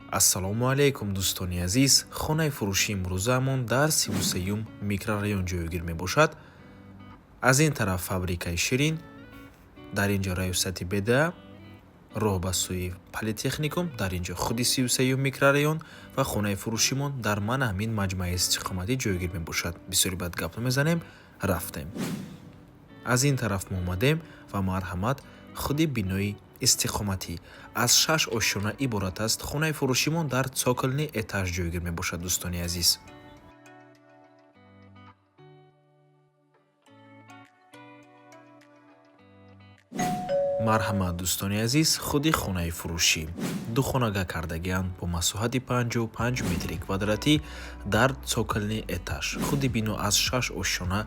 Ассалому алайкум, дӯстони азиз. Хонаи фурӯшии имрӯзаамон дар 33-юм микрорайон ҷойгир мебошад. Аз ин тараф фабрикаи ширин, дар ин ҷо раёсати БДА, роҳ ба сӯи политехникум, дар ин ҷо худи 33-юм микрорайон ва хонаи фурӯшимон дар мана ҳамин маҷмӯаи истиқоматӣ ҷойгир мебошад. Бисёри бад гап намезанем, рафтем. Аз ин тараф мо омадем ва марҳамат, худи бинои истиқоматӣ аз шаш ошёна иборат аст. Хонаи фурӯшимон дар цокольный этаж ҷойгир мебошад, дӯстони азиз. Марҳамат, дӯстони азиз, худи хонаи фурӯшӣ духонага кардагианд бо масоҳати 55 метри квадратӣ дар цокольный этаж. Худи бино аз шаш ошёна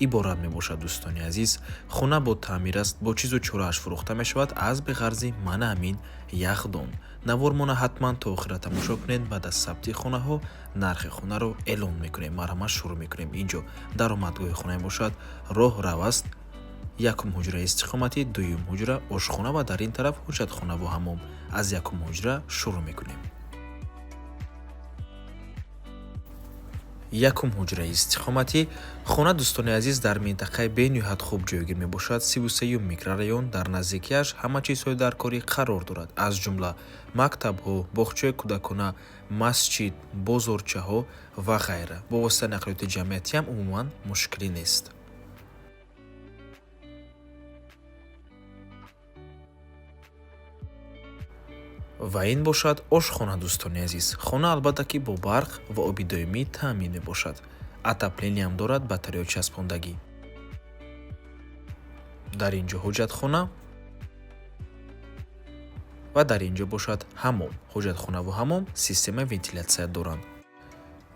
иборат мебошад, дӯстони азиз. Хона бо таъмир аст, бо чизу чорааш фурӯхта мешавад, аз беғарзи мана ҳамин яхдон. Навормона ҳатман то охира тамошо кунед. Баъд аз сабти хонаҳо нархи хонаро эълон мекунем. Марҳамат, шурӯъ мекунем. Инҷо даромадгоҳи хона мебошад, роҳ рав аст. Якум ҳуҷраи истиқоматӣ, дуюм ҳуҷра, ошхона ва дар ин тараф ҳуҷатхонаву ҳаммом. Аз якум ҳуҷра шурӯъ мекунем. Якум ҳуҷраи истиқоматӣ. Хона, дӯстони азиз, дар минтақаи бениҳоят хуб ҷойгир мебошад, 33-юм микрорайон. Дар наздикиаш ҳама чизҳои даркорӣ қарор дорад, аз ҷумла мактабҳо, боғчаи кӯдакона, масҷид, бозорчаҳо ва ғайра. Бо воситаи нақлиёти ҷамъиятиам умуман мушкилӣ нест. Ва ин бошад ошхона, дӯстони азиз. Хона, албатта ки, бо барқ ва оби доимӣ таъмин мебошад, отопление ам дорад, батарея часпондагӣ. Дар ин ҷо ҳоҷатхона ва дар ин ҷо бошад ҳаммом. Ҳоҷатхонаву ҳаммом системаи вентилятсия доранд.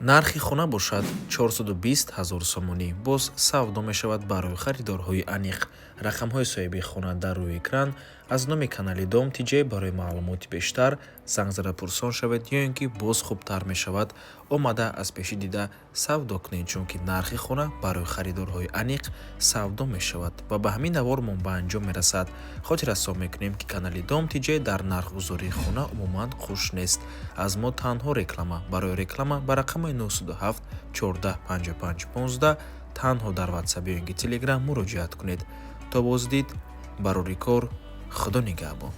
Нархи хона бошад 420 ҳазор сомонӣ, боз савдо мешавад барои харидорҳои аниқ. Рақамҳои соҳиби хона дар рӯи экран. Аз номи канали Дом Тиҷ барои маълумоти бештар занг зада пурсон шавед ё ин ки боз хубтар мешавад, омада аз пешӣ дида савдо кунед, чунки нархи хона барои харидорҳои аниқ савдо мешавад. Ва ба ҳамин навормон ба анҷом мерасад. Хотиррасон мекунем, ки канали Дом Тиҷ дар нархгузории хона умуман хуш нест. Аз мо танҳо реклама. Барои реклама ба рақамҳои 907 14 55 15 танҳо дар Ватсап ё ин ки Телеграм муроҷиат кунед. То боздид, барори кор, Худо нигаҳбон.